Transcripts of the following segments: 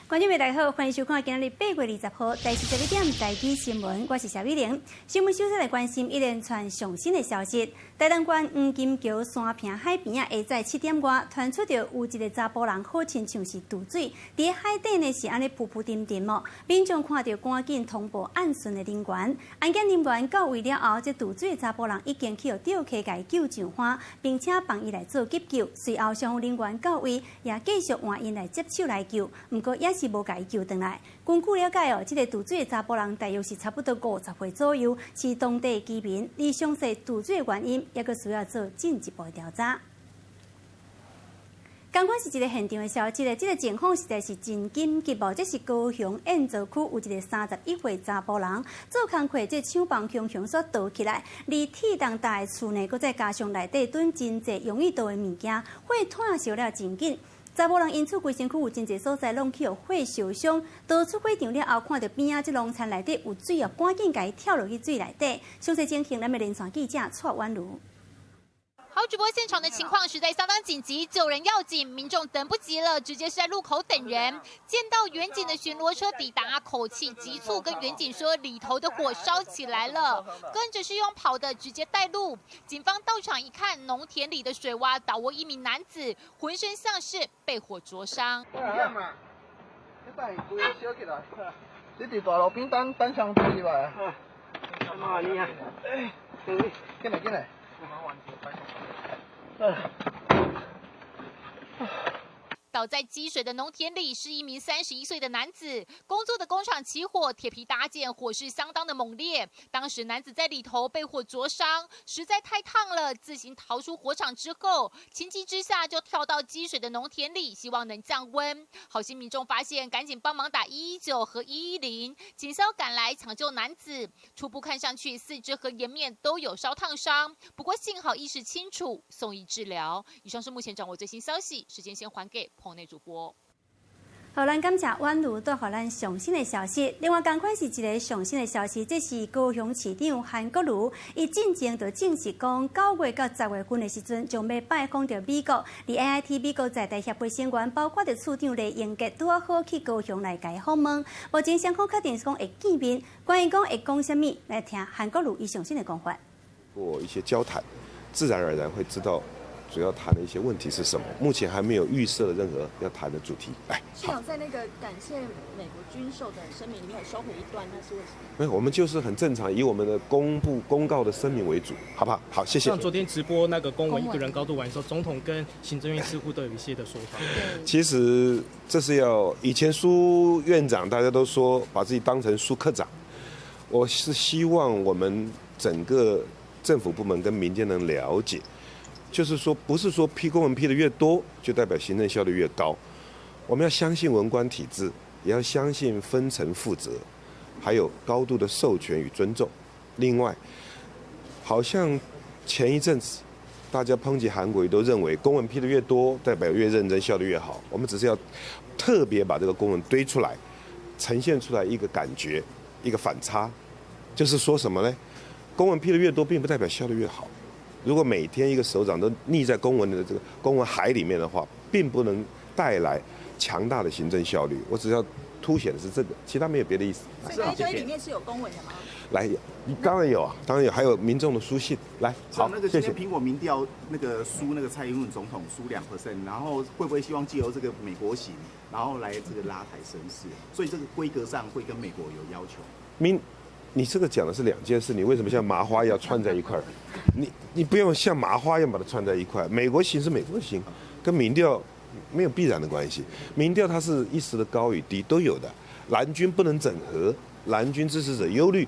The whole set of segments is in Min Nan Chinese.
觀眾朋友大家好，歡迎收看今仔日8月20號台視12點台語新聞，我是謝美玲。新聞首先來關心一連串上新的消息。台東縣黃金橋山坪海邊啊，下早7點外傳出著有一個查埔人，好親像是墜水，佇海底呢是按呢浮浮沉沉哦。民眾看著趕緊通報按巡的人員，安檢人員到位了後，這墜水的查埔人已經去予吊溪共伊救上岸，並且幫伊來做急救。隨後消防人員到位，也繼續換𪜶來接手來救，毋過也是無共伊救轉來。根據了解哦，這個墜水的查埔人大約是差不多50歲左右，是當地居民。而詳細墜水的原因，猶閣需要做進一步的調查。仝款是一個現場的消息咧，這個情況實在是真緊急哦。這是高雄燕巢區有一個31歲查埔人做工課，這廠房雄雄煞倒起來，而鐵重搭的厝呢，閣再加上內底囤真濟容易倒的物件，火湠燒了真緊。查埔人因此規身軀有真濟所在攏去予火燒傷，逃出火場了後，看著邊仔這農田內底有水哦，趕緊共伊跳落去水內底。詳細情形，咱們連線記者蔡婉如。好，直播現場的情況實在相當緊急，救人要緊，民眾等不及了，直接是在路口等人。見到員警的巡邏車抵達，口氣急促，跟員警說裡頭的火燒起來了，跟着是用跑的直接帶路。警方到場一看，農田裡的水窪倒臥一名男子，渾身像是被火灼傷。你佇大路邊等等上車吧。啊，厲害！哎，進來進來。倒在積水的農田裡是一名31歲的男子，工作的工廠起火，鐵皮搭建，火勢相當的猛烈。當時男子在裡頭被火灼傷，實在太燙了，自行逃出火場之後，情急之下就跳到積水的農田裡，希望能降溫。好心民眾發現，趕緊幫忙打119和110，警消趕來搶救男子。初步看上去，四肢和顏面都有燒燙傷，不過幸好意識清楚，送醫治療。以上是目前掌握最新消息，時間先還給棚內主播。好，咱感謝婉如帶予咱上新的消息。另外，仝款是一個上新的消息，這是高雄市長韓國瑜，伊進前就證實講，9月到10月份的時陣，將欲拜訪著美國，佇 AIT 美國在台協會成員，包括著處長酈英傑，拄仔好去高雄來共伊訪問。目前雙方確定是講會見面，關於講會講啥物，來聽韓國瑜伊上新的講法。過一些交談，自然而然會知道。主要談的一些問題是什麼？目前還沒有預設任何要談的主題。來，市長在那個感謝美國軍售的聲明裡面有收回一段，那是為什麼？沒有，我們就是很正常，以我們的公布公告的聲明為主，好不好？好，謝謝。像昨天直播那個公文一個人高度完的時候，總統跟行政院似乎都有一些的說法。其實這是要以前蘇院長大家都說把自己當成蘇科長，我是希望我們整個政府部門跟民間能了解。就是說，不是說批公文批得越多，就代表行政效率越高。我們要相信文官體制，也要相信分層負責，還有高度的授權與尊重。另外，好像前一陣子大家抨擊韓國瑜，都認為公文批得越多，代表越認真，效率越好。我們只是要特別把這個公文堆出來，呈現出來一個感覺，一個反差，就是說什麼呢？公文批得越多，並不代表效率越好。如果每天一個首長都膩在公文的這個公文海裡面的話，並不能帶來強大的行政效率。我只要凸顯的是這個，其他沒有別的意思。所以那堆裡面是有公文的嗎？來，當然有啊，當然有，還有民眾的書信。來，好，那個謝謝。蘋果民調那個輸那個蔡英文總統輸2%，然後會不會希望借由這個美國行，然後來這個拉抬聲勢？所以這個規格上會跟美國有要求。你這個講的是兩件事，你為什麼像麻花一樣串在一塊兒？你不用像麻花一樣把它串在一塊。美國行是美國行，跟民調沒有必然的關係。民調它是一時的高與低都有的。藍軍不能整合，藍軍支持者憂慮，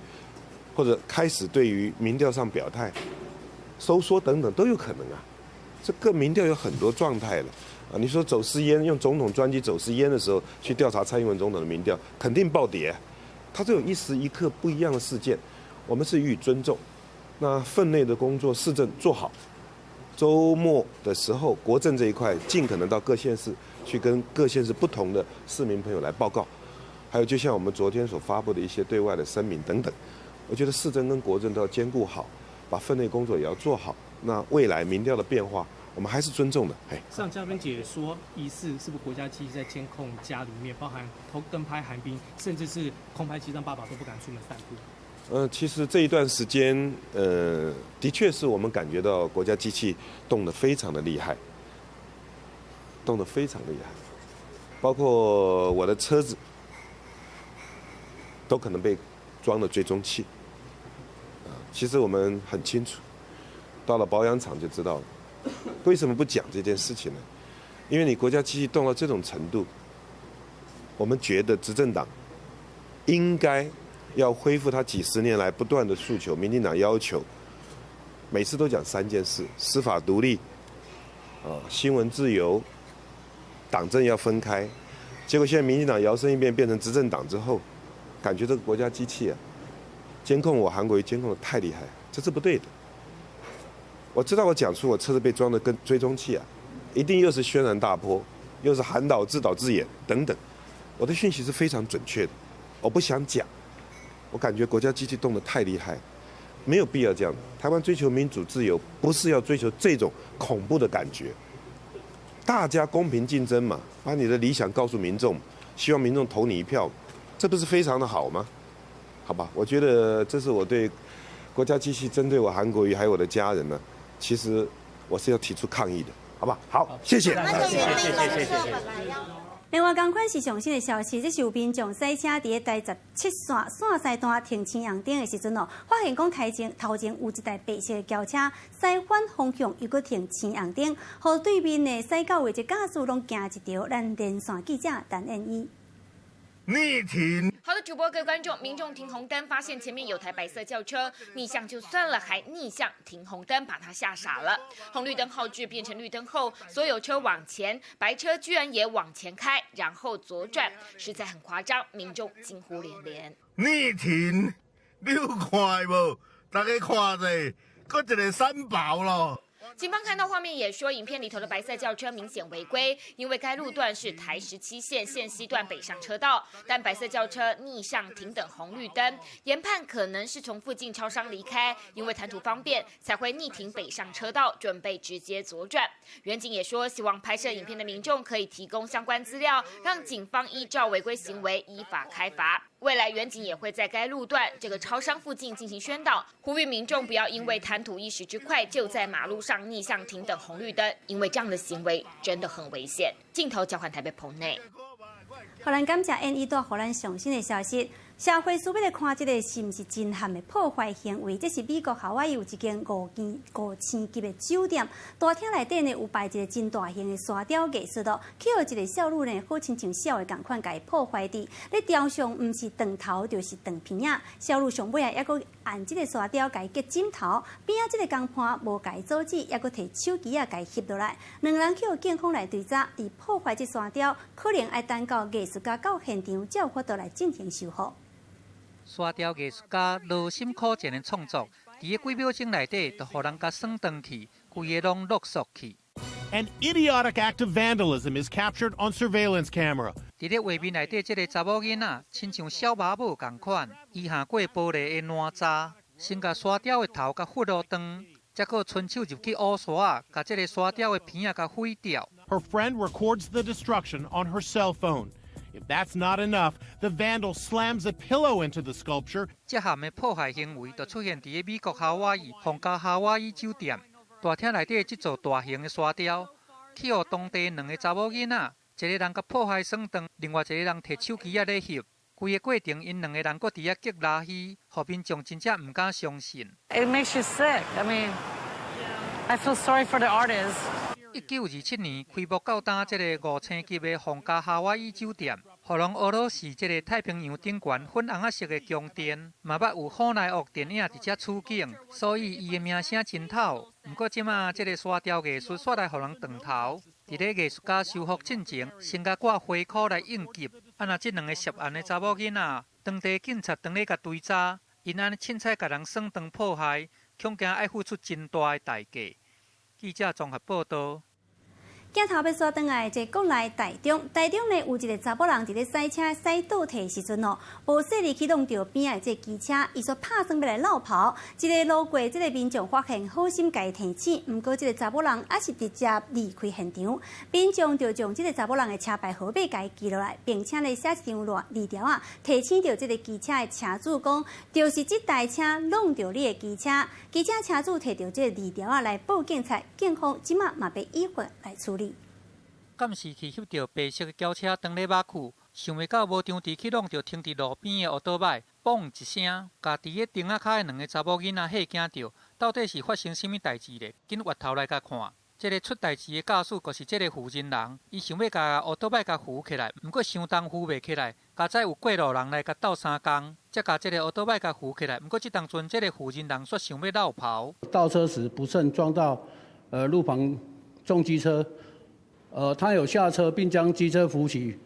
或者開始對於民調上表態、收縮等等都有可能啊。這個民調有很多狀態了啊。你說走私菸，用總統專機走私菸的時候去調查蔡英文總統的民調，肯定暴跌。它這有一時一刻不一樣的事件，我們是予以尊重。那分內的工作市政做好，週末的時候國政這一塊盡可能到各縣市去跟各縣市不同的市民朋友來報告。還有就像我們昨天所發布的一些對外的聲明等等，我覺得市政跟國政都要兼顧好，把分內工作也要做好。那未來民調的變化，我們還是尊重的。哎，上嘉賓姐說，疑似是不是國家機器在監控家裡面，包含偷跟拍韓冰，甚至是空拍機讓爸爸都不敢出門散步。其實這一段時間，的確是我們感覺到國家機器動得非常的厲害，動得非常厲害，包括我的車子都可能被裝了追蹤器。其實我們很清楚，到了保養廠就知道了。為什麼不講這件事情呢？因為你國家機器動到這種程度，我們覺得執政黨應該要恢復他幾十年來不斷的訴求。民進黨要求每次都講三件事：司法獨立、新聞自由、黨政要分開。結果現在民進黨搖身一變變成執政黨之後，感覺這個國家機器啊，監控我韓國瑜監控得太厲害，這是不對的。我知道我講出我車子被裝的跟追蹤器啊，一定又是軒然大波，又是韓導自導自演等等。我的訊息是非常準確的，我不想講，我感覺國家機器動得太厲害，沒有必要這樣。台灣追求民主自由，不是要追求這種恐怖的感覺。大家公平競爭嘛，把你的理想告訴民眾，希望民眾投你一票，這不是非常的好嗎？好吧，我覺得這是我對國家機器針對我韓國瑜還有我的家人呢，其實我是要提出抗議的，好吧？好，謝謝。謝謝謝謝謝謝。另外，仝款是上新的消息，這是有民眾駛車佇咧台17線線西段停青紅燈的時陣哦，發現講頭前有一台白色的轎車駛反方向，又閣停青紅燈，予對面的駛到位的駕駛攏驚一趒。咱連線記者陳燕儀。逆停。好的，主播各位觀眾，民眾停紅燈，發現前面有台白色轎車逆向就算了，還逆向停紅燈，把他嚇傻了。紅綠燈號誌變成綠燈後，所有車往前，白車居然也往前開，然後左轉，實在很誇張，民眾驚呼連連。逆停，你有看無？大家看者，閣一个三寶咯。警方看到畫面也說，影片裡頭的白色轎車明顯違規，因為該路段是台17線線西段北上車道，但白色轎車逆向停等紅綠燈，研判可能是從附近超商離開，因為貪圖方便才會逆停北上車道，準備直接左轉。員警也說，希望拍攝影片的民眾可以提供相關資料，讓警方依照違規行為依法開罰。未來員警也會在該路段這個超商附近進行宣導，呼籲民眾不要因為貪圖一時之快就在馬路上逆向停等紅綠燈，因為這樣的行為真的很危險。鏡頭交還台北棚內。予咱感謝 N 一帶予咱上新的消息。社會事欲來看這個是毋是真譀的破壞行為？這是美國夏威夷有一間五星級的酒店，大廳內底呢有擺一個真大型的沙雕藝術咯，去予一個少女呢，好親像痟的仝款，共伊破壞佇。咧雕像毋是斷頭就是斷鼻仔，少女上尾啊，猶閣按這個沙雕共伊結枕頭，邊仔這個工伴無共伊阻止，猶閣提手機仔共伊翕落來。兩個人去予警方來追查，佇破壞這沙雕，可能愛等到藝術家到現場才有法度來進行修復。沙雕藝術家羅心可前的創作，佇個幾秒鐘內底，就予人共耍斷去，規個攏落索去。 An idiotic act of vandalism is captured on surveillance camera。佇咧畫面內底，這個查某囡仔親像痟媽母仝款，伊行過玻璃的哪吒，先共沙雕的頭共拂落斷，才閣伸手入去烏沙仔，共這个沙雕的鼻仔共毀掉。 Her friend records the destruction on her cell phone. If that's not enough, the vandal slams a pillow into the sculpture. 這項的破壞行為就出現佇咧美國夏威夷皇家夏威夷酒店大廳內底這座大型的沙雕，去予當地兩个查某囡仔，一个人共破壞耍斷，另外一個人提手機仔咧翕。規个過程，𪜶兩个人閣佇遐激拉稀，予民眾真正毋敢相信。 It makes you sick. I mean, I feel sorry for the artist. 1927年開幕到今，這个五星級的皇家夏威夷酒店，予人學囉是這个太平洋頂懸粉紅仔色的宮殿，嘛捌有好萊塢電影佇遮取景，所以伊的名聲真透。毋過這馬這个沙雕藝術煞來予人斷頭，佇咧藝術家修復進前，先共掛花箍來應急。啊，若這兩个涉案的查某囡仔，當地警察當咧共追查，𪜶按呢凊彩共人耍斷破壞，恐驚愛付出真大的代價。記者綜合報道。鏡頭欲煞轉來，這國內台中，台中呢有一个查某人佇咧駛車駛倒退時陣哦，無細膩去挵著邊仔的這機車，伊煞拍算欲來落跑。這个路過這个民眾發現，好心共伊提醒，毋過這个查某人猶是直接離開現場。民眾就將這个查某人的車牌號碼共伊記落來，並且呢寫一張紙條仔，提醒著這个機車的車主講，就是這台車挵著你的機車，機車車主提著這个字條仔來報警察，警方這馬嘛欲依法來處理。監視器翕著白色的轎車當咧抹去，想袂到無張持去挵著停佇路邊的烏多擺，嘣一聲，共佇咧燈仔跤的兩个查某囡仔嚇驚著。到底是發生啥物代誌咧？緊越頭來共看，這个出代誌的駕駛就是這个負責人，伊想欲共烏多擺共扶起來，毋過傷重扶袂起來，佳哉有過路人來共鬥相共，才共這个烏多擺共扶起來。毋過這當陣，這个負責人煞想欲落跑。倒車時不慎撞到路旁重機車。他有下車並將機車扶起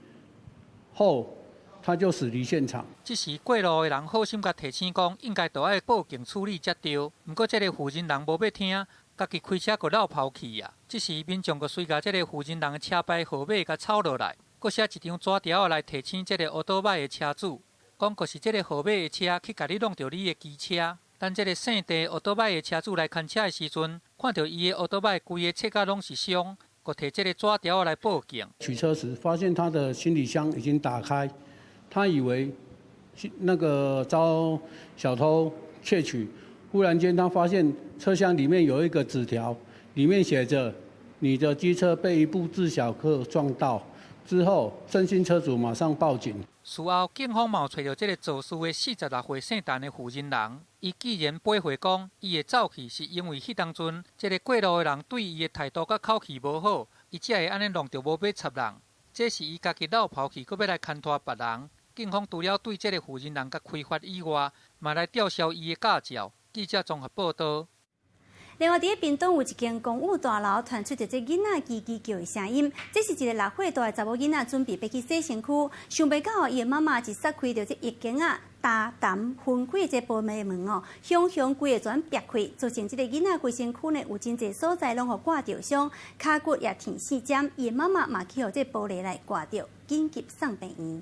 後，他就駛離現場。這時過路的人好心共提醒講，應該著愛報警處理才對。毋過這个負責人無欲聽，家己開車閣落跑去啊！這時民眾閣隨共這个負責人的車牌號碼共抄落來，閣寫一張紙條仔來提醒這个烏多擺的車主，講就是這个號碼的車去共你挵著你的機車。等這个姓鄭烏多擺的車主來牽車的時陣，看著伊的烏多擺規个切甲攏是傷。閣提這个紙條來報警。取車時發現他的行李箱已經打開，他以為那個遭小偷竊取。忽然間，他發現車廂裡面有一個紙條，裡面寫著：你的機車被一部自小客撞到。之後，鄭姓車主馬上報警。事後，警方嘛有揣著這个肇事的46歲姓陳的負責人。伊既然回憶講，伊會走去是因為彼當陣這个過路的人對伊的態度佮口氣無好，伊才會按呢挵著無欲插人。這是伊家己落跑去，閣欲來牽拖別人。警方除了對這个負責人共開罰以外，嘛來吊銷伊的駕照。記者綜合報導。另外，佇咧屏東有一間公寓大樓傳出一個囡仔吱吱叫的聲音，這是一個6歲大的查某囡仔準備欲去洗身軀，想袂到伊的媽媽一閂開著這浴間仔，焦澹分開的這玻璃門哦，雄雄規个全煏開，造成這个囡仔規身軀呢有真濟所在攏予割著傷，跤骨也斷四針，伊的媽媽嘛去予這玻璃來割著，緊急送病院。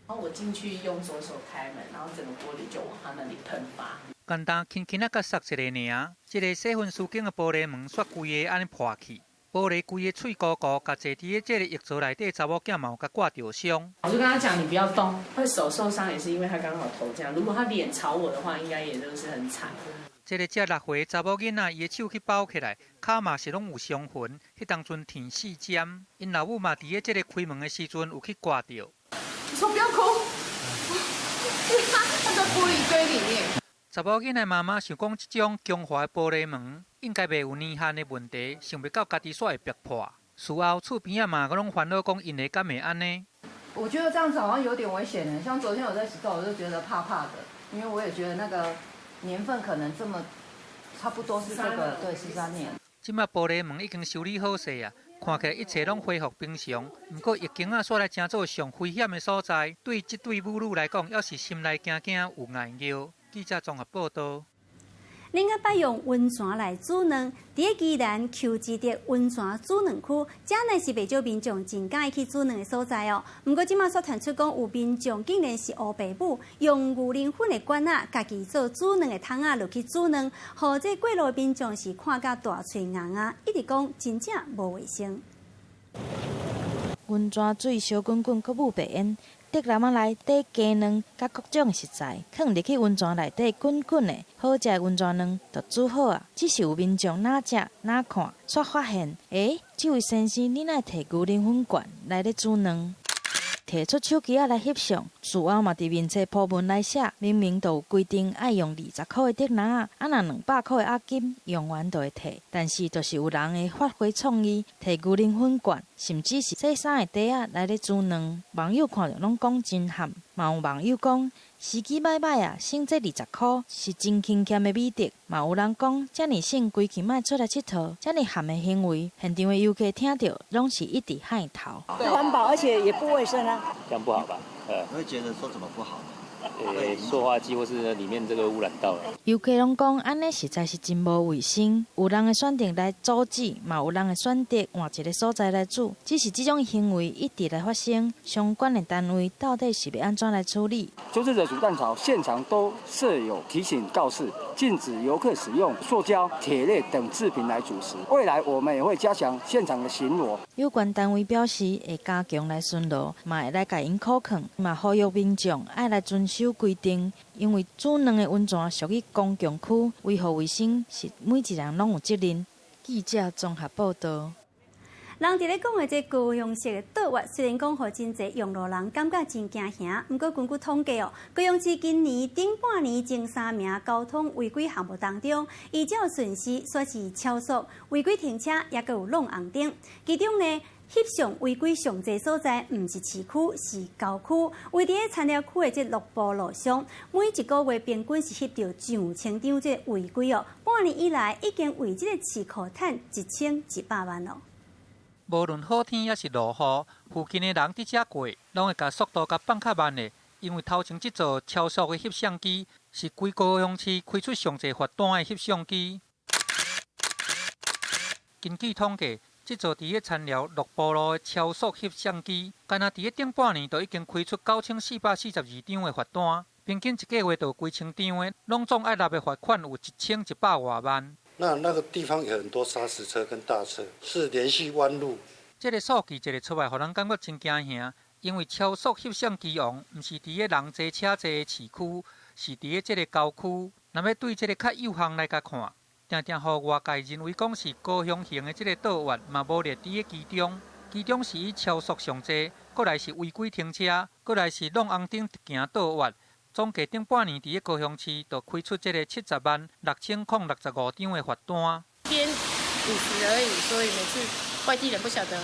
然後我進去用左手開門，然後整個玻璃就往他那裡噴發。簡單輕輕仔共捒一下爾，這个洗身軀間的玻璃門煞規个按呢破去，玻璃規个碎糊糊，共坐佇咧這个浴槽內底查某囝嘛有共割著傷。我就跟他講，你不要動，會手受傷也是因為他剛好頭這樣。如果他臉朝我的話，應該也都是很慘。這个才6歲查某囡仔，伊的手去包起來，跤嘛是攏有傷痕。彼當陣斷四針，𪜶老母嘛佇咧這个開門的時陣有去割著。你說不要哭，他在玻璃堆裡面。查某囡仔媽媽想講，這種強化的玻璃門應該袂有年限的問題，想袂到家己煞會爆破。事後厝邊仔嘛，閣攏煩惱講，𪜶的敢會按呢？我覺得這樣子好像有點危險呢。像昨天我在洗澡，我就覺得怕怕的，因為我也覺得那個年份可能這麼差不多是這個，對，13年。這馬玻璃門已經修理好勢啊，看起來一切攏恢復平常。毋過浴間仔煞來成做上危險的所在，對這對母女來講，猶是心內驚驚有礙尿。記者綜合報導。恁捌用溫泉來煮卵？佇咧宜蘭邱之德溫泉煮卵區，遮呢是袂少民眾真佮意去煮卵的所在哦。毋過這馬煞傳出講，有民眾竟然是烏爸母用牛奶粉的罐仔，家己做煮卵的桶仔落去煮卵，予這過路民眾是看甲大喙甕甕，一直講真正無衛生。溫泉水燒滾滾，閣冒白煙。竹籃仔內底雞卵佮各種食材，囥入去溫泉內底滾滾的，好食的溫泉卵就煮好矣。只是有民眾若食若看，煞發現，欸，這位先生，你哪會提牛奶粉罐來咧煮卵？提出手機仔來翕相，事後嘛佇面冊 po 文來寫，明明就有規定愛用20箍的竹籃仔，啊若200箍的押金用完就會退，但是就是有人會發揮創意，提牛奶粉罐，甚至是洗衫的袋仔來咧煮卵。網友看著攏講真譀，嘛有網友講時機䆀䆀啊，省這20箍是真勤儉的美德。嘛有人講遮爾省，規氣莫出來𨑨迌，遮爾譀的行為，現場的遊客聽著攏是一直汗頭。不環保，而且也不衛生啊。這樣不好吧？我會覺得說怎麼不好呢？塑化劑或是裡面這個污染到了。遊客攏講，按呢實在是真無衛生。有人會選擇來阻止，嘛有人會選擇換一个所在來煮。只是這種行為一直來發生，相關的單位到底是欲按怎來處理？就是這煮蛋槽現場都設有提醒告示，禁止遊客使用塑膠、鐵類等製品來煮食。未來我們也會加強現場的巡邏。有關單位表示會加強來巡邏，嘛會來共𪜶考勸，嘛呼籲民眾愛來遵守規定，因為煮卵的溫泉屬於公共區，維護衛生是每一人攏有責任。記者綜合報道。人佇咧講的這高雄市的倒挖，雖然講予真濟用路人感覺真驚嚇，毋過根據統計哦，高雄市今年頂半年前三名交通違規項目當中，依照順序煞是超速、違規停車，抑閣有挵紅燈。其中呢，翕相違規上濟所在，毋是市區，是郊區。位佇咧田寮區的這六埔路上，每一個月平均是翕著上千張這違規哦。半年以來，已經為這個市庫趁1100萬咯。無論好天抑是落雨，附近的人佇遮過，攏會共速度共放較慢的，因為頭前這座超速的翕相機是規高雄市開出上濟罰單的翕相機。根據統計，這座佇咧田寮六埔路的超速翕相機，干焦佇咧頂半年就已經開出9442張的罰單，平均一個月就有幾千張的，攏總愛納的罰款有1100外萬。那個地方有很多砂石車跟大車，是連續彎路。這个數據一个出來，予人感覺真驚嚇，因為超速翕相機王毋是佇咧人濟車濟的市區，是佇咧這个郊區。若欲對這个較幼項來共看，定定予外界認為講是高雄型的這个倒挖，嘛無列佇咧其中。其中是以超速上濟，閣來是違規停車，閣來是挵紅燈直行倒挖。總計頂半年，佇咧高雄市就開出這个70萬6065張的罰單。邊50而已，所以每次外地人不曉得，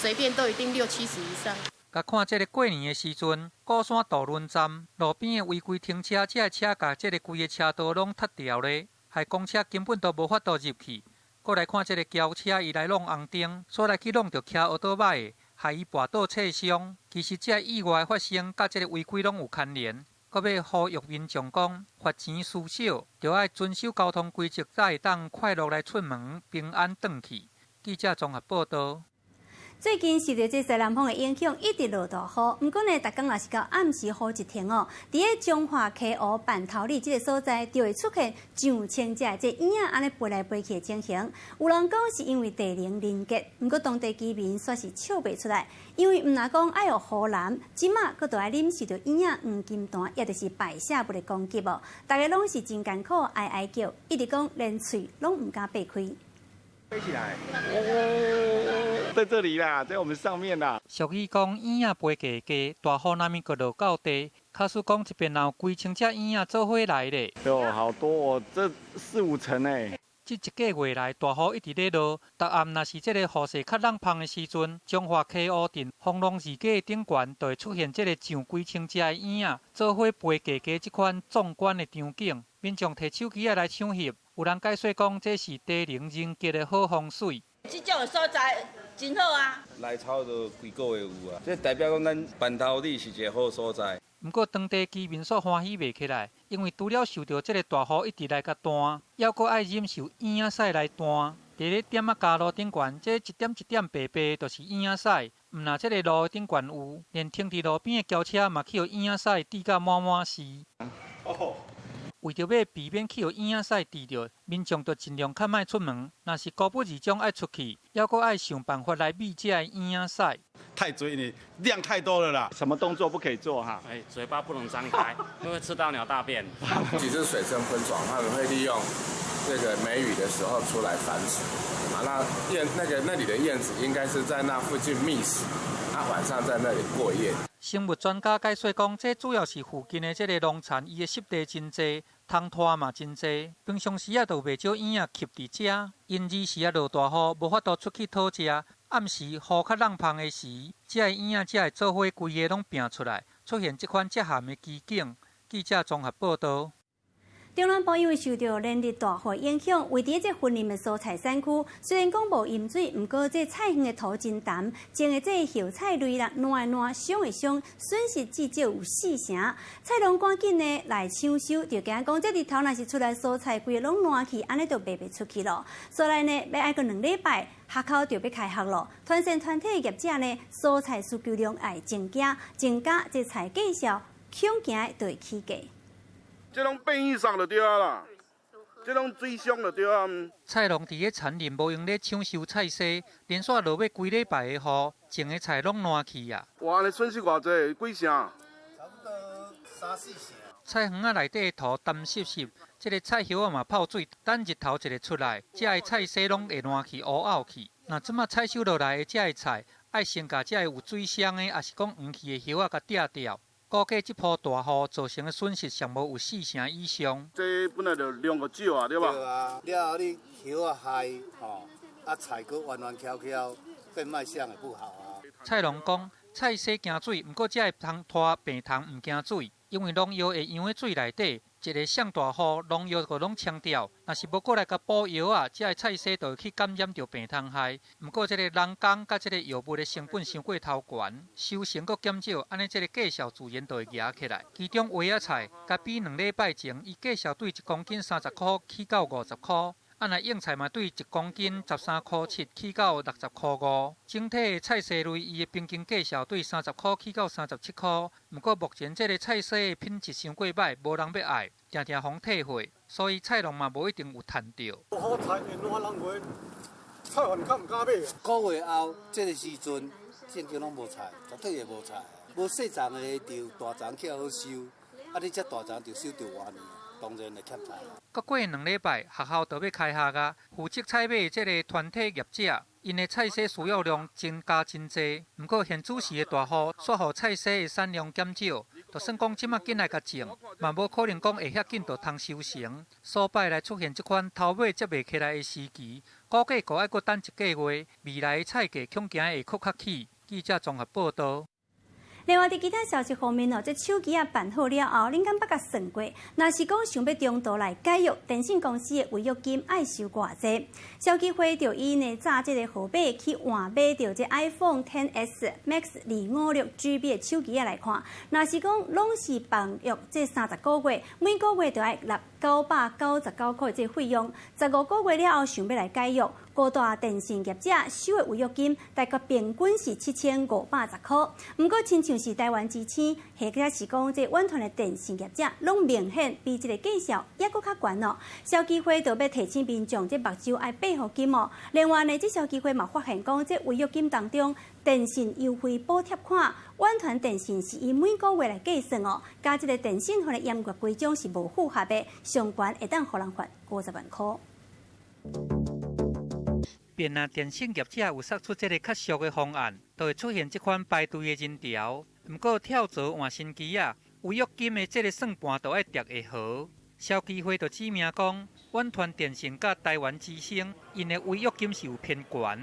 隨便都一定六七十以上。共看這个過年的時陣，鼓山渡輪站路邊的違規停車，這个車共這个規个車道攏塞牢咧，害公車根本都無法度入去。閣來看這个轎車，伊來挵紅燈，煞來去挵著騎歐多擺的，害伊跋倒切傷。其實這个意外發生，佮這个違規攏有牽連。閣欲呼籲民眾講，罰錢事小，著愛遵守交通規則，才會當快樂來出門，平安轉去。記者綜合報道。最近受著這西南風的影響，一直落大雨。毋過呢，逐工若是到暗時雨一停哦，佇咧彰化溪湖板頭里這个所在，就會出現上千隻這莺仔按呢飛來飛去的情形。有人講是因為地靈人傑，毋過當地居民煞是笑袂出來，因為毋若講愛予雨淋，這馬閣著愛忍受著莺仔黃金彈，也就是排泄物的攻擊哦。大家攏是真艱苦，哀哀叫，一直講連喙攏毋敢擘開。飛起來！哦，在這裡啦，在我們上面啦。俗語講，莺仔飛低低，大雨若物閣落到地。假使講這邊若有幾千隻莺仔做伙來咧。喲，好多哦，這四五層誒。這一個月來，大雨一直咧落，逐暗若是這个雨勢較櫳芳的時陣，彰化溪湖鎮豐隆二街的頂懸，就會出現這个上幾千隻的莺仔做伙飛低低這款壯觀的場景。民眾提手機仔來搶翕，有人解說講這是地靈人傑的好風水。這種的所在真好啊！來差不多幾個月有啊，這代表講咱板頭里是一个好所在。毋過當地居民煞歡喜袂起來，因為除了受著這个大雨一直來共彈，猶閣愛忍受莺仔屎來彈。佇咧店仔加路頂懸，這一點一點白白，就是莺仔屎。毋若這个路頂懸有，連停佇路邊的轎車嘛去予莺仔屎滴甲滿滿是。哦。為著欲避免去予莺仔屎滴著，民眾就盡量較莫出門。若是孤不二種愛出去，猶閣愛想辦法來避這个莺仔屎。太多，你量太多了啦，什麼動作不可以做哈？哎，嘴巴不能張開，因為吃到鳥大便。其實水生昆蟲，他們會利用這個梅雨的時候出來繁殖。啊，那燕那個那裡的燕子應該是在那附近覓食，啊，晚上在那裡過夜。生物專家解說講，這主要是附近的這个農田，伊的濕地真濟，蟲豸嘛真濟。平常時啊，就袂少莺仔吸佇遮。因爾時啊落大雨，無法度出去討食。暗時雨較櫳芳的時，這个莺仔才會做伙規个攏拚出來，出現這款遮譀的奇景。記者綜合報道。中南部因為受著連日大雨影響，位佇這雲林的蔬菜產區，雖然講無淹水，毋過這菜園的土真澹，種的這葉菜類啦，爛的爛，傷的傷，損失至少有四成。菜農趕緊呢來搶收，就驚講這日頭若是出來蔬菜規个攏爛去，按呢就賣袂出去囉。所以呢，欲愛閣兩禮拜，學校就欲開學囉。團膳團體業者呢，蔬菜需求量愛增加，增加這菜價數，恐驚就會起價。這攏變異上就對啊啦，這攏水傷就對啊。菜農佇咧田裡無閒咧搶收菜蔬，連續落欲幾禮拜的雨，種的菜攏爛去啊！哇，按呢損失偌濟，幾成？差不多三四成。菜園仔內底的土澹濕濕，這个菜葉仔嘛泡水，等日頭一个出來，這个菜蔬攏會爛去、烏漚去。若這馬採收落來的這个菜，愛先共這个有水傷的，抑是講黃去的葉仔共拆掉。估計這波大雨造成的損失，上無有四成以上。這本來就量就少啊，對吧？對啊，了後你葉仔害吼，啊菜閣彎彎翹翹，變賣相會不好啊。菜農講，菜蔬驚水，毋過這个通拖病蟲毋驚水，因為農藥會溶佇水內底，一个摔大雨，農藥就攏沖掉。若是無過來共補藥仔，這个菜蔬就會去感染著病蟲害。毋過這个人工佮這个藥物的成本傷過頭懸，收成閣減少，按呢這个價數自然就會夯起來。其中萵仔菜，共比兩禮拜前，伊價數對一公斤30箍起到50箍。啊，若莧菜嘛，對一公斤13箍7起到60箍5。整體的菜蔬類，伊的平均價數對30箍起到37箍。毋過目前這个菜蔬的品質傷過䆀，無人欲愛，定定予退貨，所以菜農嘛無一定有趁著。好菜會爛人話，菜販較毋敢買。個月後這个時陣，正經攏無菜，絕對會無菜。無細叢的就大叢較好收，啊，你這大叢就收著晚年，當然會欠菜。閣過兩禮拜，學校就欲開學啊！負責採買的這个團體業者，𪜶的菜蔬需要量增加真濟。毋過現主時的大雨，煞予菜蔬的產量減少，就算講這馬緊來共種，嘛無可能講會遐緊就通收成。所擺來出現這款頭尾接袂起來的時期，估計閣愛閣等一个月，未來的菜價恐驚會閣較起。記者綜合報導。另外，佇其他消息方面哦，這手機仔辦好了後，恁敢捌共算過？若是講想欲中途來解約，電信公司的違約金愛收偌濟？消基會就以呢詐這个號碼去換買著這 iPhone XS Max 256 GB 的手機仔來看，若是講攏是綁約這30個月，每個月就愛納999塊這費用，15個月了後想欲來解約，五大電信業者收的違約金大概平均是7510塊。毋過，親像是台灣之星，或者是講這遠傳的電信業者，攏明顯比這个價數猶閣較懸哦。消基會就欲提醒民眾，這目睭愛閉予緊哦。另外呢，這消基會嘛發現講，這違約金當中，電信優惠補貼款，遠傳電信是以每個月來計算哦，佮這个電信法的嚴格規章是無符合的，上懸會當予人罰50萬塊。便若電信業者有釋出這个較俗的方案，就會出現這款排隊的人潮。毋過跳槽換新機仔，違約金的這个算盤就愛疊會好。消基會就指明講，遠傳電信佮台灣之星，𪜶的違約金是有偏懸。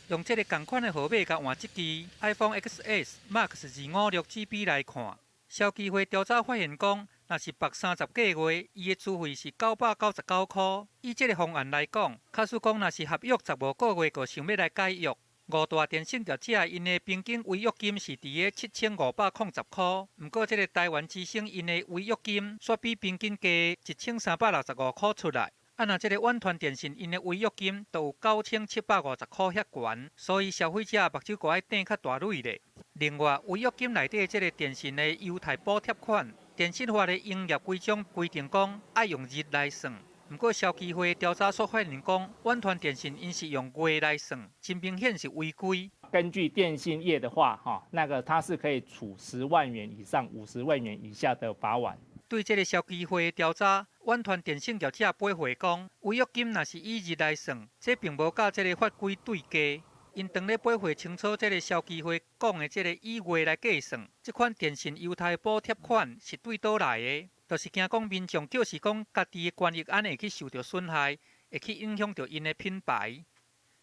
用這个仝款的號碼共換這支 iPhone XS Max 256 GB 來看，消基會調查發現講，若是綁30個月，伊的資費是999塊。以這个方案來講，假使講若是合約十五個月，閣想欲來解約，五大電信業者𪜶的平均違約金是佇个7510塊。毋過這个台灣之星𪜶的違約金煞比平均低1365塊出來。啊，若這个遠傳電信𪜶的違約金就有9750塊遐懸，所以消費者目睭閣愛瞪較大蕊咧。另外，違約金內底這个電信的優待補貼款，電信法的營業規章規定講愛用日來算，毋過消基會調查所發現講，遠傳電信𪜶是用月來算，真明顯是違規。根據電信業的話，哈，那個它是可以處10萬元以上50萬元以下的罰鍰。對這个消基會的調查，遠傳電信業者回覆講，違約金若是以日來算，這並無佮這个法規對價。𪜶當咧回覆清楚，這个消基會講的這个以月來計算，這款電信優待補貼款是對佗來的？就是驚講民眾就是講家己的權益按呢會去受著損害，會去影響著𪜶的品牌。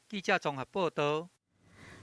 記者綜合報導。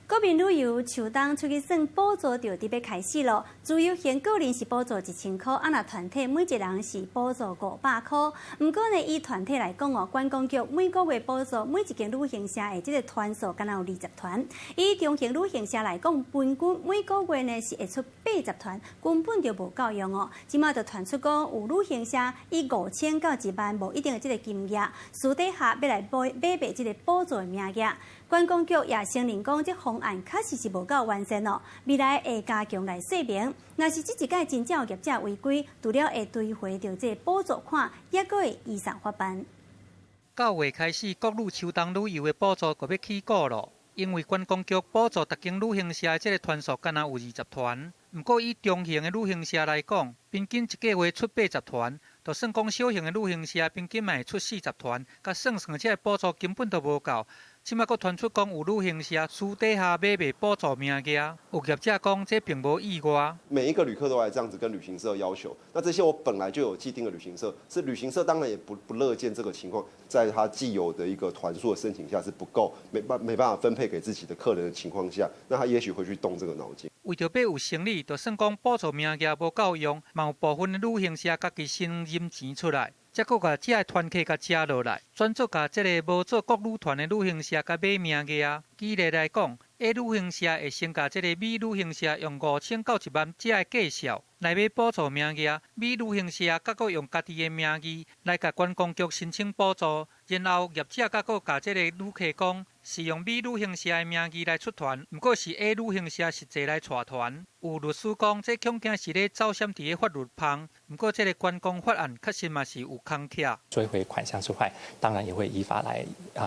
國民旅遊秋冬出去耍補助就得欲開始咯。自由行個人是補助1000箍，啊若團體每一人是補助500箍。毋過呢，以團體來講哦，觀光局每個月補助每一間旅行社的這个團數，敢若有20團。以中型旅行社來講，平均每個月呢是會出80團，根本就無夠用哦。這馬就傳出講，有旅行社以5000到1萬無一定的這个金額，私底下欲來買買賣這个補助的名額。觀光局也承認講，這方案確實是無夠完善哦，未來會加強來說明。若是這一擺真正有業者違規，除了會追回著這補助款，抑閣會依法罰辦。9月開始，國旅秋冬旅遊的補助閣欲起鼓囉，因為觀光局補助逐間旅行社的這个團數敢若有20團，毋過以中型的旅行社來講，平均一个月出80團，就算講小型的旅行社平均嘛會出40團，共算算這个補助根本就無夠。這馬閣傳出講有旅行社私底下買賣補助名額，有業者講這並無意外。每一個旅客都來這樣子跟旅行社要求，那這些我本來就有既定的旅行社，是旅行社當然也不樂見這個情況，在他既有的一個團數的申請下是不夠，沒辦法分配給自己的客人的情況下，那他也許會去動這個腦筋。為著欲有生理，就算講補助名額無夠用，嘛有部分的旅行社家己先忍錢出來。才閣共這个團客共食落來，轉做共這个無做國旅團的旅行社共買名額。舉例來講，A 旅行社會先共這个 B 旅行社用5000到1萬這个價數來買補助名額，B 旅行社閣閣用家己的名義來共觀光局申請補助，然後業者閣閣共這个旅客講是用 B 旅行社的名義來出團，毋過是 A 旅行社實際來帶團。有律師講，這恐驚是咧走閃佇咧法律縫，毋過這个觀光法案確實嘛是有空隙。追回款項之外，當然也會依法來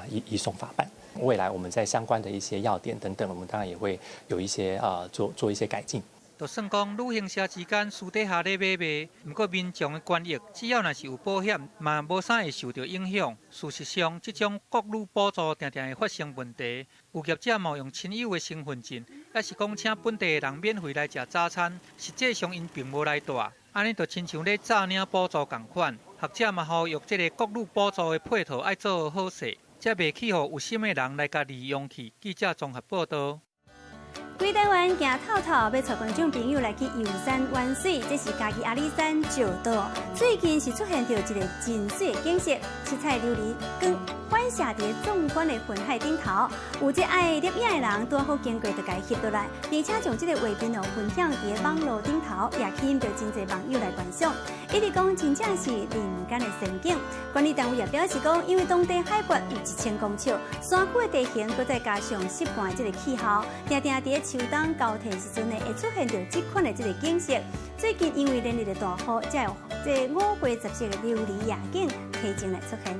移送法辦。未來我們在相關的一些要點等等，我們當然也會有一些做一些改進。就算講旅行社之間私底下咧買賣，毋過民眾的權益只要若是有保險，嘛無啥會受著影響。事實上，這種國旅補助定定會發生問題，有業者冒用親友的身份證，抑是講請本地的人免費來食早餐，實際上𪜶並無來帶，按呢就親像咧詐領補助仝款。學者嘛呼籲這个國旅補助的配套愛做好勢，才袂去予有心的人來共利用去。記者綜合報導。規台灣行透透，欲帶觀眾朋友來去遊山玩水，這是嘉義阿里山石道。最近是出現著一个真媠的景色，七彩琉璃光反射佇壯觀的雲海頂頭。有這愛攝影的人拄好經過，就共翕落來，並且將這个畫面哦分享佇網路頂頭，也吸引著真濟網友來觀賞。一直講真正是人間的仙境。管理單位也表示講，因為當地海拔有1000公尺，山區的地形，閣再加上濕寒的這个氣候，定定佇秋冬交替時陣呢，會出現著這款的這个景色。最近因為連日的大雨，才有這五花十色的琉璃夜景提前來出現。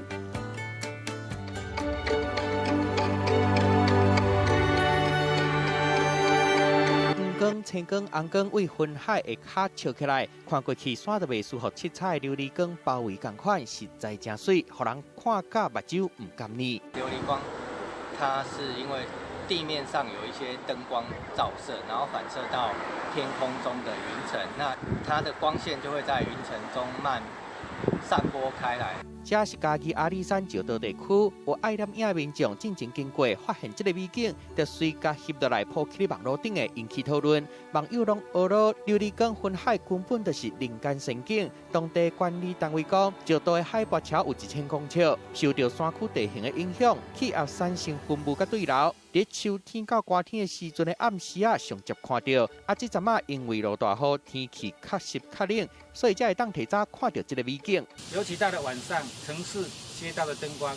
黃光、青光、紅光對雲海下跤照起來，看過去山都袂輸予七彩琉璃光包圍仝款，實在誠媠，予人看甲目睭毋甘呢。琉璃光，它是因為地面上有一些燈光照射，然後反射到天空中的雲層，那它的光線就會在雲層中慢散播開來。這是嘉義阿里山石道地區，有愛攝影民眾進前經過，發現這个美景，就隨共翕落來 po 起網路頂的引起討論。網友攏呵咾琉璃光雲海根本就是人間仙境。當地管理單位講，石道的海拔超有1000公尺，受著山區地形的影響，氣壓產生雲霧佮對流。佇秋天到寒天的時陣的暗時仔，上捷看著。啊，這陣仔因為落大雨，天氣較濕較冷，所以才會當提早看著這个美景。尤其到了晚上，城市街道的燈光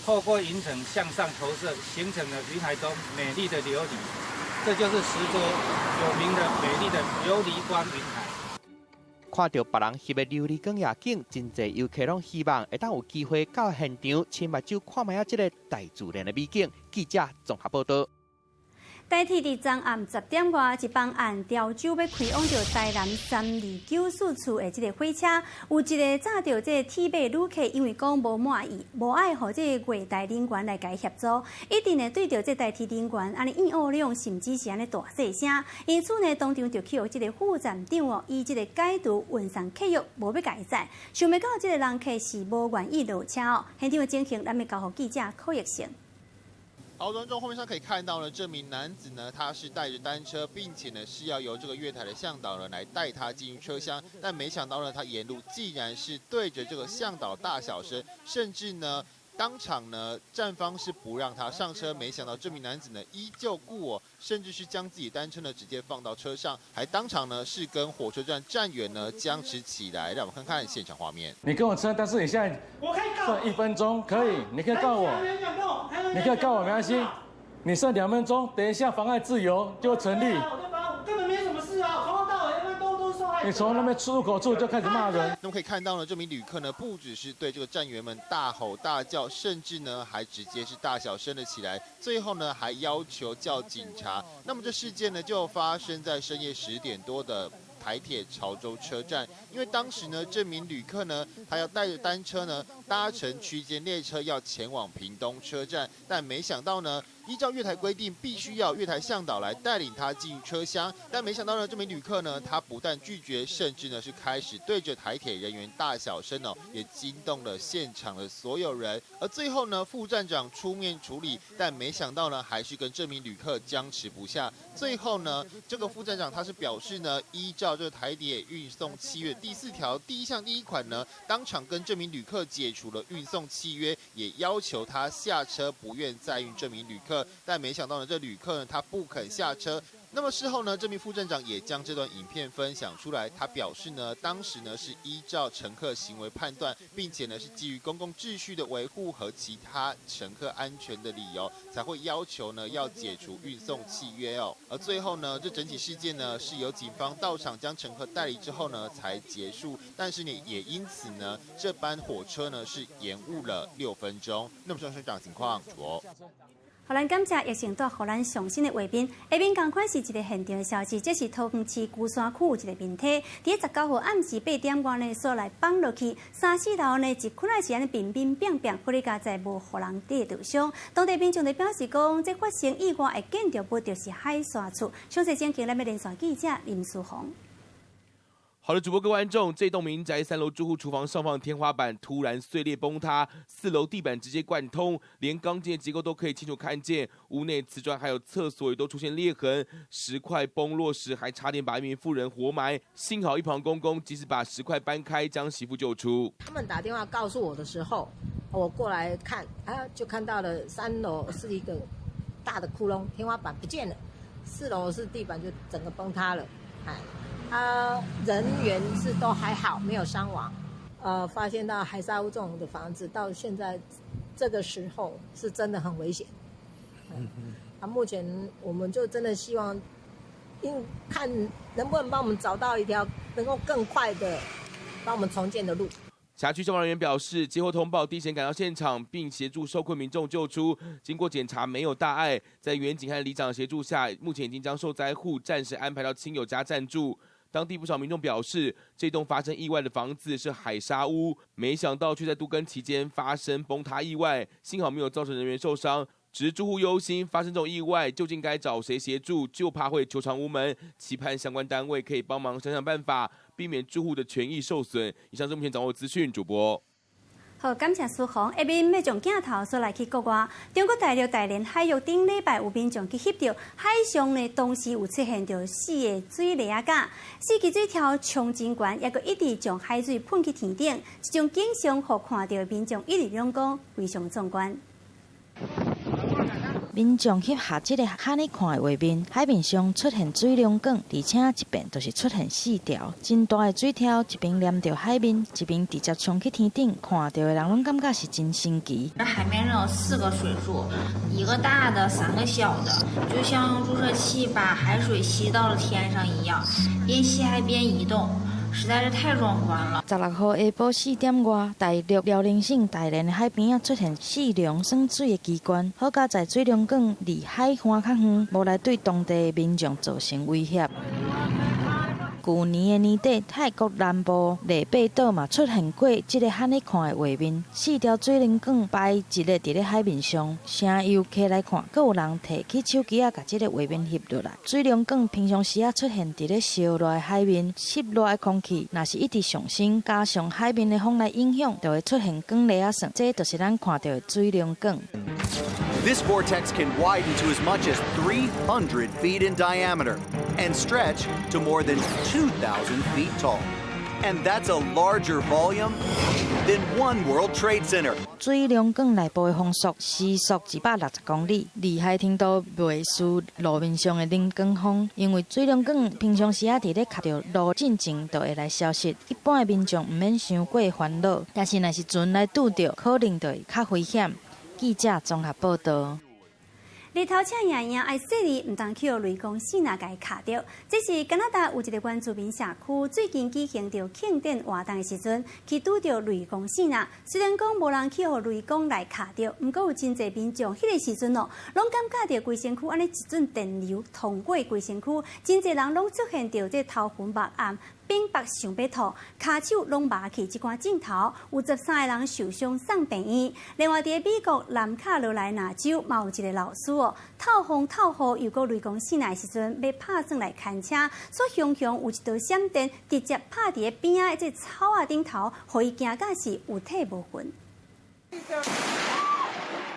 透過雲層向上投射，形成了雲海中美麗的琉璃。這就是石棹有名的美麗的琉璃光雲海。看著別人翕的琉璃光夜景，真濟遊客攏希望會當有機會到現場，親目睭看覓仔這个大自然的美景。記者綜合報導。台鐵佇昨暗10點外，一班按潮州欲開往著台南3294處的這个火車，有一个紮著這个鐵馬旅客，因為講無滿意，無愛予這个月台人員來共伊協助，一直呢對著這台鐵人員按呢應惡兩，甚至是按呢大細聲，因此呢當場就去予這个副站長哦，以這个解除運送契約，無欲共伊載，想袂到這个人客是無願意落車哦。現場的情形，咱欲交予記者柯奕成。好，觀眾畫面上可以看到呢，這名男子呢，他是帶着單車，並且呢是要由這個月台的向導呢來帶他進入車廂，但沒想到呢，他沿路竟然是對着這個向導大小聲，甚至呢當場呢站方是不讓他上車。沒想到這名男子呢依舊故我，甚至是將自己單車呢直接放到車上，還當場呢是跟火車站站員呢僵持起來。讓我們看看現場畫面。你跟我撐，但是你現在我可以告剩1分鐘，可以，你可以告我，你可以告我沒關係。你剩2分鐘，等一下妨礙自由就會成立。我根本沒什麼事啊，從頭到尾都是受害者。你從那邊出入口處就開始罵人。那麼可以看到呢，這名旅客呢不只是對這個站員們大吼大叫，甚至呢還直接是大小聲了起來，最後呢還要求叫警察。那麼這事件呢就發生在深夜10點多的台鐵潮州車站，因為當時呢，這名旅客呢，他要帶着單車呢，搭乘區間列車要前往屏東車站，但沒想到呢，依照月台規定，必須要月台向導來帶領他進車廂，但沒想到呢，這名旅客呢，他不但拒絕，甚至呢是開始對着台鐵人員大小聲哦，也驚動了現場的所有人。而最後呢，副站長出面處理，但沒想到呢，還是跟這名旅客僵持不下。最後呢，這個副站長他是表示呢，依照這個台鐵運送契約第4條第1項第1款呢，當場跟這名旅客解除了運送契約，也要求他下車，不願再運這名旅客。但沒想到呢，這旅客呢，他不肯下車。那麼事後呢，這名副站長也將這段影片分享出來。他表示呢，當時呢是依照乘客行為判斷，並且呢是基於公共秩序的維護和其他乘客安全的理由，才會要求呢要解除運送契約哦。而最後呢，這整起事件呢是由警方到場將乘客帶離之後呢才結束。但是呢，也因此呢，這班火車呢是延誤了6分鐘。那麼，上場情況，主播。予咱感謝疫情帶予咱上新的畫面，下面仝款是一个現場的消息，這是桃園市龜山區有一个電梯，佇19號暗時8點外呢，煞來崩落去，三四樓呢一開來是按呢乒乒乓乓，好佳哉無予人佇受傷。當地民眾就表示講，這發生意外的建築物就是海沙厝。詳細情形，咱欲連線記者林書宏。好的，主播各位觀眾，這棟民宅3樓住戶廚房上方天花板突然碎裂崩塌，4樓地板直接貫通，連鋼筋的結構都可以清楚看見。屋內瓷磚還有廁所也都出現裂痕，石塊崩落時還差點把一名婦人活埋。幸好一旁公公及時把石塊搬開，將媳婦救出。他們打電話告訴我的時候，我過來看，啊，就看到了3樓是一個大的窟窿，天花板不見了，4樓是地板就整個崩塌了，哎。啊，人員是都還好，沒有傷亡。發現到海砂屋這種的房子，到現在這個時候是真的很危險。啊，目前我們就真的希望，應看能不能幫我們找到一條能夠更快的幫我們重建的路。轄區消防人員表示，接獲通報，第一時間趕到現場，並協助受困民眾救出。經過檢查，沒有大礙。在員警和里長協助下，目前已經將受災戶暫時安排到親友家暫住。當地不少民眾表示，這棟發生意外的房子是海砂屋，沒想到卻在都更期間發生崩塌意外，幸好沒有造成人員受傷。只是住戶憂心發生這種意外，究竟該找誰協助，就怕會求償無門，期盼相關單位可以幫忙想想辦法，避免住戶的權益受損。以上是目前掌握資訊，主播。好，感謝書宏。下面欲將鏡頭紲來去國外，中國大陸大連海域頂禮拜有民眾去翕著海上呢，同時有出現著四个水螺仔甲，四支水柱衝真懸，抑閣一直將海水噴去天頂，這種景象予看著的民眾一直攏講非常壯觀。民眾翕下這个按呢看的畫面，海面上出現水龍捲，而且一遍就是出現四條，真大的水柱，一邊黏著海面，一邊直接衝去天頂，看著的人攏感覺是真神奇。海面上有四個水柱，一個大的，三個小的，就像用注射器把海水吸到了天上一樣，邊吸還邊移動。實在是太壯觀了。16號下晡4點外，大陸遼寧省大連的海邊仔出現四龍耍水的奇觀。好佳哉水龍捲離海岸較遠，無來對當地民眾造成威脅。舊年的年底，泰國南部麗貝島嘛出現過這个按呢看的畫面，四條水龍捲排一列佇咧海面上，誠遊客來看，閣有人提起手機仔，共這个畫面翕落來。水龍捲平常時仔出現佇咧燒熱的海面，濕熱的空氣，若是一直上升，加上海面的風來影響，就會出現捲螺仔耍，這就是咱看著的水龍捲。This vortex can widen to as much as 300 feet in diameter and stretch to more than 2,000 feet tall. And that's a larger volume than One World Trade Center. 水龍捲內部的風速時速260公里，厲害程度袂輸路面上的龍捲風。因為水龍捲平常時仔佇咧卡著路進前就會來消失，一般的民眾毋免傷過煩惱。但是若是船來拄著，可能就會較危險。記者綜合報道。日頭赤炎炎，愛細膩，毋通去予雷公爍爁共伊敲著。這是加拿大有一个原住民社區最近舉行著慶典活動的時陣，去拄著雷公爍爁。雖然講無人去予雷公來敲著，毋過有真濟民眾彼个時陣哦，攏感覺著規身軀按呢一陣電流通過規身軀，真濟人攏出現著這頭昏目暗。反腹想欲吐，跤手攏麻去，這寡鏡頭有13個人受傷送病院。另外，佇美國南卡羅來納州，嘛有一个老師哦，透風透雨又閣雷公爍爁的時陣，欲拍算來牽車，煞雄雄有一道閃電直接拍佇咧邊仔的這草仔頂頭，予伊驚甲是有體無魂。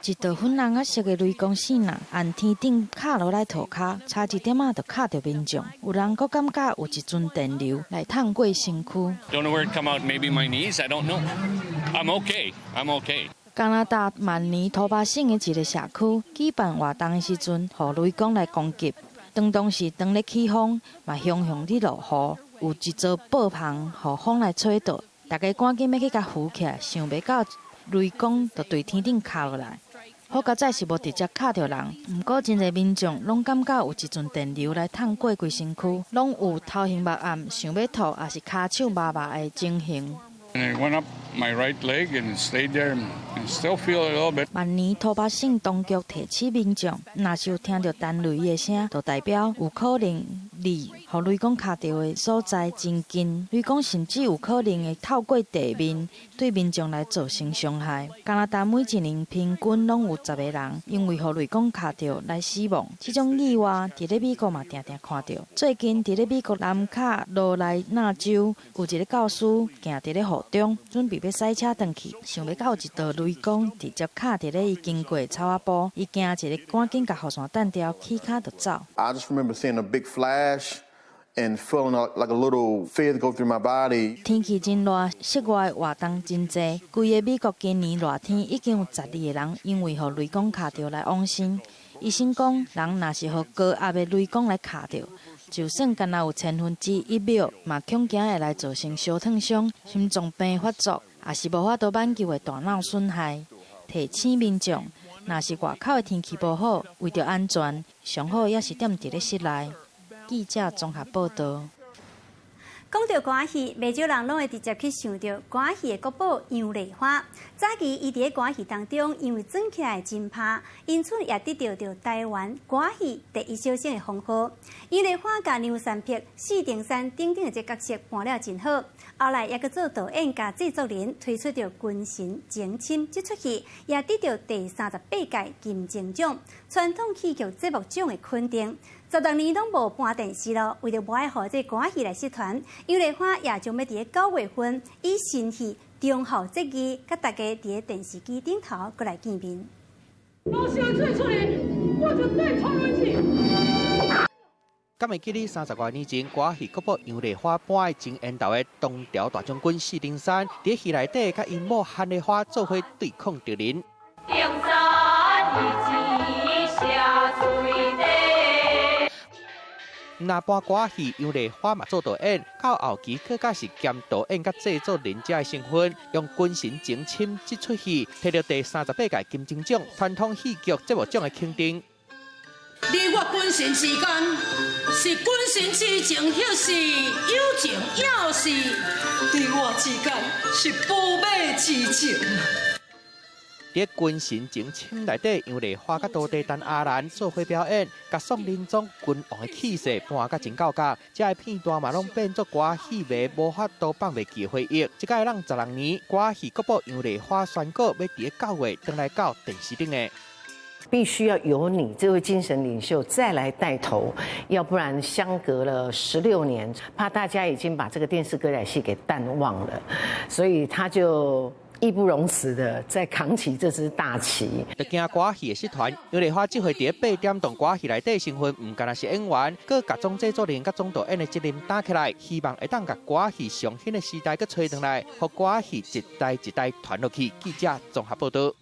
一道粉紅仔色的雷公爍爁，按天頂敲落來塗跤，差一點仔就敲著民眾。有人閣感覺有一陣電流來燙過身軀。 Don't know where it come out. Maybe my knees. I don't know. I'm okay. I'm okay. 加拿大曼尼托巴省的一个社區舉辦活動的時陣，予雷公來攻擊。當當時當咧起風，嘛雄雄咧落雨，有一座布棚予風來吹倒，大家趕緊欲去共扶起來，想袂到雷公就對天頂敲落來。好佳哉是無直接敲著人，毋過真濟民眾攏感覺有一陣電流來燙過規身軀，攏有頭昏目暗、想欲吐，抑是跤手麻麻的情形。 And it went up my right leg and it stayed there and still feel it a little bit. 曼尼托巴省當局提醒民眾，若是有聽著彈雷的聲，就代表有可能離予雷公敲著的所在真近，雷公甚至有可能會透過地面對民眾來造成傷害。加拿大每一年平均攏有10個人因為予雷公敲著來死亡，這種意外佇咧美國嘛定定看著。最近佇咧美國南卡羅來納州有一个教師行佇咧雨中，準備欲駛車轉去，想袂到一道雷公直接敲佇咧伊經過的草仔埔，伊驚一下，趕緊共雨傘擲掉，起跤就走。 I just remember seeing a big flash and feeling like a little fear go through my body. 天氣真熱，室外活動真濟。規个美國今年熱天已經有12個人因為予雷公敲著來往生。醫生講，人若是予高壓的雷公來敲著，就算干焦有1/1000秒，嘛恐驚會來造成燒燙傷、心臟病發作，抑是無法度挽救的大腦損害。提醒民眾，若是外口的天氣無好，為著安全，上好猶是踮佇咧室內。記者綜合報道。講到歌仔戲，袂少人攏會直接去想著歌仔戲的國寶楊麗花。早期伊佇咧歌仔戲當中，因為轉起來真拍，因此也得著著台灣歌仔戲第一小生的封號。楊麗花共梁山伯、四重山等等的這角色扮了真好。後來也閣做導演佮製作人，推出著《軍神情深》這齣戲，也得著第38屆金鐘獎傳統戲劇節目獎的肯定。16年攏無搬電視囉，為著無愛予這歌仔戲來失傳，楊麗花也將欲佇咧9月份以新戲《忠孝節義》佮大家佇咧電視機頂頭閣來見面。老師的喙出來，我就再衝入去。敢會記得30外年前，歌仔戲國寶楊麗花扮的真緣投的唐朝大將軍四重山，佇戲內底佮𪜶某韓麗花做伙對抗敵人。重山一下水底。毋但扮歌戲，楊麗花嘛做導演，到後期閣較是兼導演佮製作人這个身份，用《軍神情深》這齣戲，摕著第38屆金鐘獎傳統戲劇節目獎的肯定。你我軍神之間，是軍神之情，抑是友情，抑是你我之間是駙馬之情。佇軍神情深內底，楊麗花佮徒弟陳阿蘭做伙表演，共宋仁宗君王的氣勢扮甲真夠格。這个片段嘛，攏變做歌戲迷無法度放袂記的回憶。這擺讓16年歌戲國寶楊麗花宣告欲佇9月轉來到電視頂的。必須要由你這位精神領袖再來帶頭，要不然相隔了16年，怕大家已經把這個電視歌仔戲給淡忘了，所以他就義不容辭的在扛起這支大旗。就驚歌戲的社團，楊麗花這回佇八點檔歌戲內底身份，毋干焦是演員，閣共總製作人佮總導演的責任擔起來，希望會當共歌戲上興的時代閣揣轉來，予歌戲一代一代傳落去。記者綜合報道。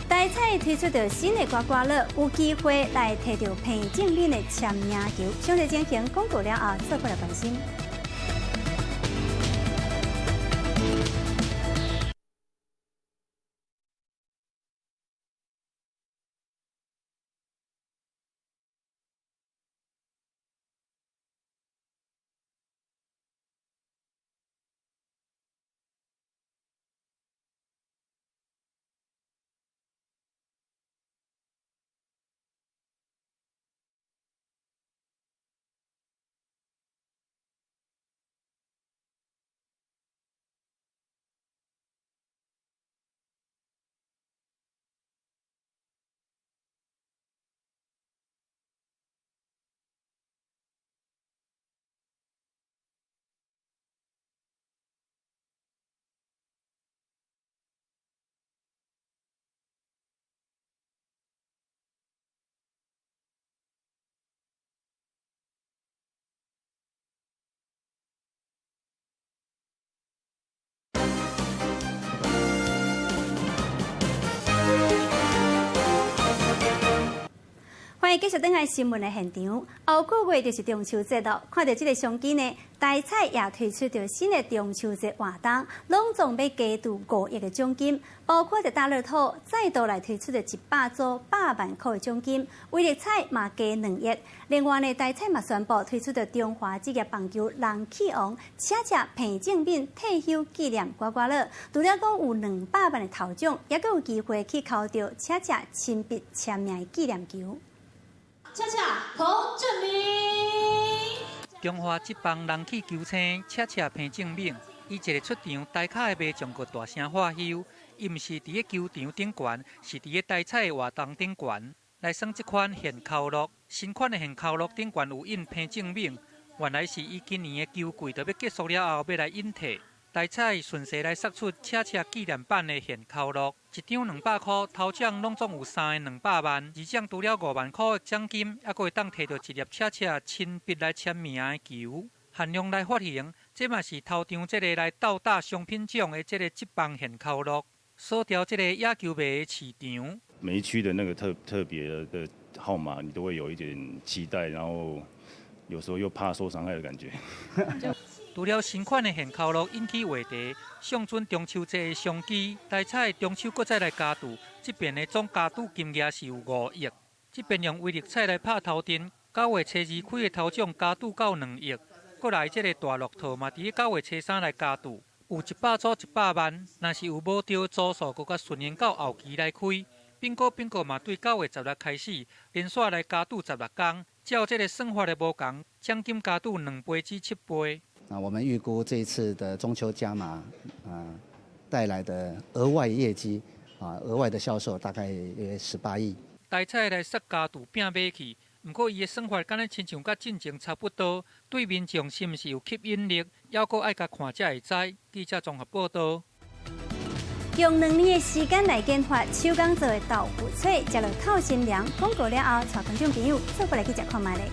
台彩推出著新的刮刮樂，有機會來提著彭政閔的簽名球。詳細情形廣告了後，做伙來關心。歡迎繼續轉來新聞的現場。後個月就是中秋節囉，看著這個商機呢，台彩也推出著新的中秋節活動，攏總欲加注5億的獎金，包括著大樂透再度來推出著100組100萬箍的獎金，威力彩嘛加2億。另外呢，台彩嘛宣布推出著中華職業棒球人氣王車車彭政閔退休紀念刮刮樂，除了講有200萬的頭獎，猶閣有機會去抽著車車親筆簽名的紀念球。恰恰彭政閔，中華職棒人氣球星恰恰彭政閔，伊一个出場，台跤的民眾閣大聲喝休。伊毋是佇咧球場頂懸，是佇咧台彩的活動頂懸來耍這款現烤樂。新款的現烤樂頂懸有印彭政閔，原來是伊今年的球季就欲結束了後，欲來引退。台彩順勢來釋出恰恰紀念版的現烤樂，一張200箍，頭獎攏總有3個200萬，二獎除了5萬箍的獎金，猶閣會當提著一粒恰恰親筆來簽名的球，限量來發行。這嘛是頭張這个來鬥打商品獎的這个職棒現烤樂，鎖掉這个野球迷的市場。每一區的那個特別的號碼，你都會有一點期待，然後有時候又怕受傷害的感覺。除了新款的現烤樂引起話題，上準中秋節的商機，台彩中秋閣再來加注，這邊的總加注金額是有5億。這邊用威力彩來拍頭陣，9月初2開的頭獎加注到2億，閣來這个大樂透嘛，佇咧9月初3來加注，有100組100萬，若是有無著組數，閣較順延到後期來開。賓果賓果嘛，對9月16開始連續來加注16天，照這个算法的無仝，獎金加注2倍至7倍。那我們預估這一次的中秋加碼，帶來的額外業績，額外的銷售大概約18億。台彩來殺加注拼買去，毋過伊的算法敢若親像佮進前差不多，對民眾是毋是有吸引力，猶閣愛共看才會知。記者綜合報道。用2年的時間來研發手工做的豆腐脆，食落透心涼。廣告了後，帶觀眾朋友做伙來去食看覓咧。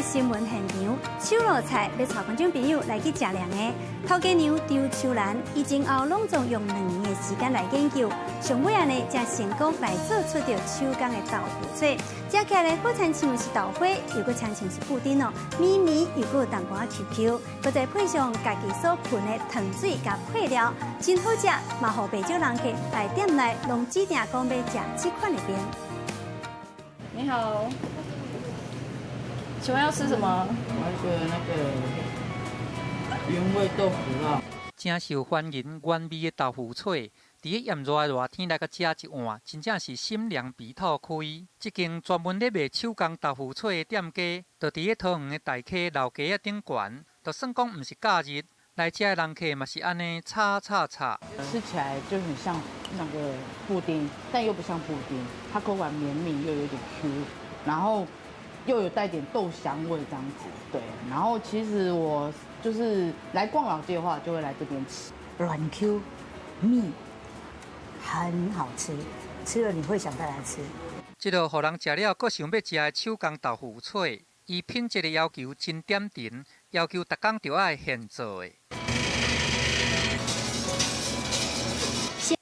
來新聞現場，手路菜欲帶觀眾朋友來去食涼的。頭家娘張秋蘭，伊前後攏總用2年的時間來研究，上尾仔呢，才成功來做出著手工的豆腐脆。食起來好親像是豆花，又閣親像是布丁哦，綿綿又閣有淡薄仔 Q Q，閣再配上家己所混的糖水佮配料，真好食，嘛予袂少人客來店內攏指定講欲食這款的麵。你好。請問要吃什麼？我要一個那個原味豆腐酪。誠受歡迎原味的豆腐脆，佇咧炎熱的熱天來共食一碗，真正是心涼鼻頭開。這間專門咧賣手工豆腐脆的店家，就佇咧桃園的大溪老街仔頂懸，就算講毋是假日，來遮的人客嘛是按呢吵吵吵。吃起來就很像那個布丁，但又不像布丁，它口感綿密又有點 Q，然後又有帶點豆香味這樣子，對。然後其實我就是來逛老街的話，就會來這邊吃。軟 Q 蜜，很好吃，吃了你會想再來吃。這个予人食了，閣想欲食的手工豆腐脆，伊品質的要求真點陣，要求逐工就愛現做的。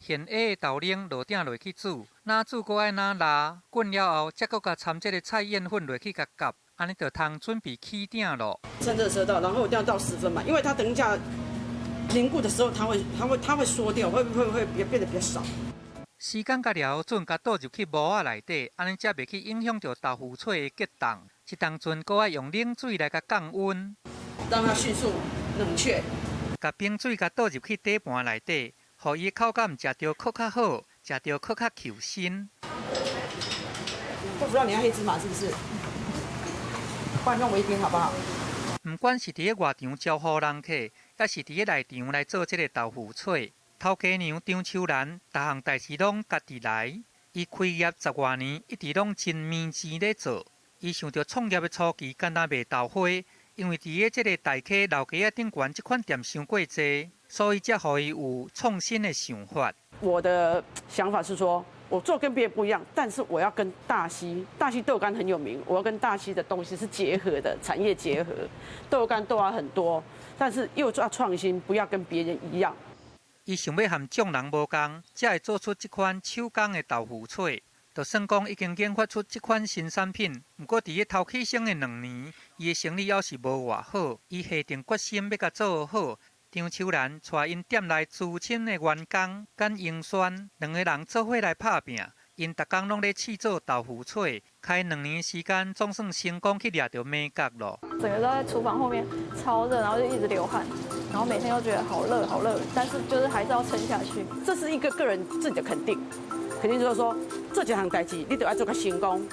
現下的豆奶落鼎落去煮，若煮閣愛若抐，滾了後，才閣共摻這个菜燕粉落去共攪，按呢就通準備起鼎咯。趁熱賒倒，然後一定要到10分嘛，因為它等一下凝固的時候，它會縮掉，會變得比較少。時間共量準，共倒入去模仔內底，按呢才袂去影響著豆腐脆的結凍。這當陣閣愛用冷水來共降溫，讓它迅速冷卻。共冰水共倒入去底盤內底。予伊口感食著閣較好，食著閣較 Q 身。豆腐酪你要黑芝麻是不是？幫你弄我一邊好不好？毋管是佇咧外場招呼人客，抑是佇咧內場來做這个豆腐脆，頭家娘張秋蘭，逐項代誌攏家己來。伊開業10外年，一直攏真綿錢咧做。伊想著創業的初期，敢若賣豆花，因為佇咧這个大溪老街仔頂懸這款店傷過濟。所以才予伊有創新的想法。我的想法是說，我做跟別人不一樣，但是我要跟大溪，大溪豆乾很有名，我要跟大溪的東西是結合的，產業結合，豆乾豆仔很多，但是又要創新，不要跟別人一樣。伊想欲和眾人無仝，才會做出這款手工的豆腐脆。就算講已經研發出這款新產品，毋過佇咧頭起先的2年，伊的生意猶是無偌好。伊下定決心欲共做好。張秋蘭帶𪜶店內資深的員工簡英萱兩个人做伙來拍拚，𪜶逐工攏咧試做豆腐脆，開2年時間，總算成功去掠著美角咯。整個都在廚房後面超熱，然後就一直流汗，然後每天都覺得好熱好熱，但是就是還是要撐下去。這是一個個人自己的肯定，肯定就是說這幾項代誌你都要做個成功，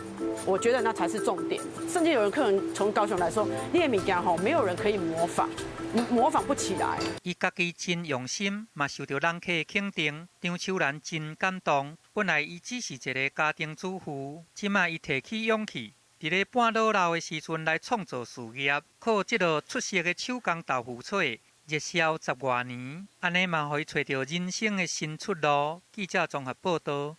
我覺得那才是重點。甚至有人客人從高雄來說，你的物件吼，沒有人可以模仿。模仿不起來。伊家己真用心，嘛受著人客的肯定。張秋蘭真感動。本來伊只是一个家庭主婦，這擺伊提起勇氣，佇咧半老老的時陣來創造事業，靠這个出色的手工豆腐脆，熱銷10外年，按呢嘛予伊揣著人生的新出路。記者綜合報導。